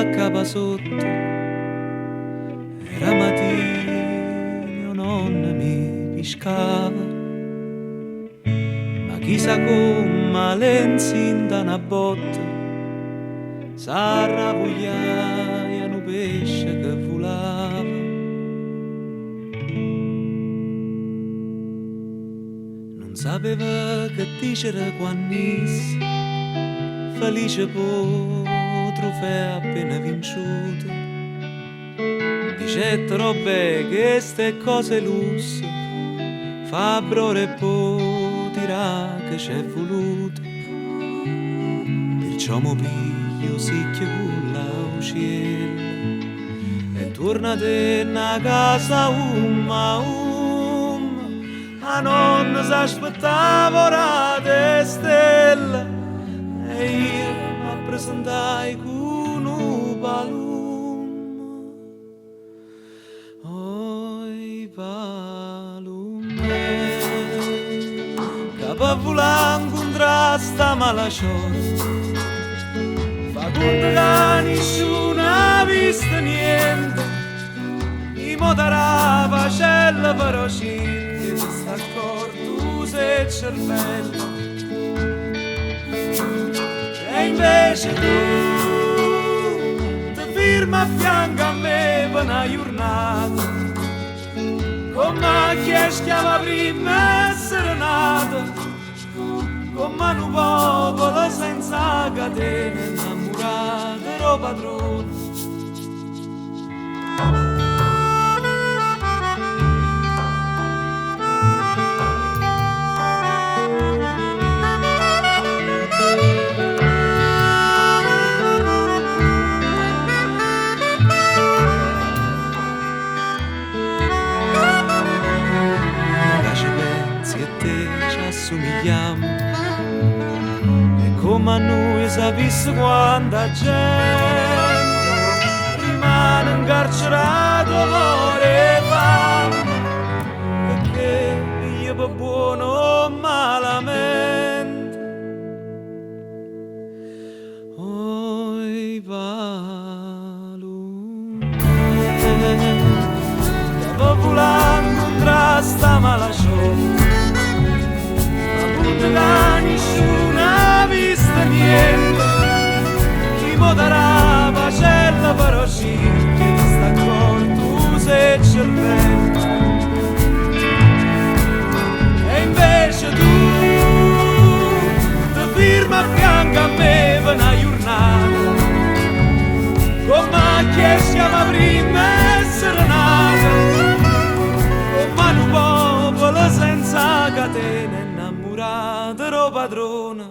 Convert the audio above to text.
A capa sotto. Era matina, 'o nonno mi piscava. Ma chissà come 'a lenza 'int' 'a na botta s'arravugliaje nu pesce che vulava. Nun sapeva che dicere quann'isso, felice p' 'o trofeo appena vinciuto, dicette Robè chesta è cosa 'e lusso, fa 'a prora e po' tirà che c'è vuluto. Pirciò mo piglio 'o sicchio cu l'auciello e tuornatenne 'a casa aumma aumma. 'A nonna s'aspettava 'o rato 'e stelle e io m'appresentai cu nu palummo. Oi palummè, ca pe vulà 'ncuntrà sta mala ciorta, fa cunto ca nisciuno ha visto niente, i' mo t'arapo 'a cella però cirche 'e te sta accorto usa 'e cervelle. E invece tu te firme a fianco a me pe na jurnata, comme a chi è schiavo primma 'e essere nato, comme a nu popolo senza catene 'nnammurato d' 'o padrone. Ca ce pensi e te ci assomigliamo e comme a nuje sapisse quanta gente rimane incarcerato more 'e famme pecché piglia pe buono 'o malamente. Oi palummè, ca pe vulà 'ncuntrà sta mala ciorta, fa cunto ca nisciuno ha visto niente, i' mo t'arapo 'a cella però cirche 'e te sta accorto usa 'e cervelle. E invece tu te firme a fianco a me pe na jurnata, comme a chi è schiavo primma 'e essere nato, comme a nu popolo senza catene 'nnammurato d' 'o padrone.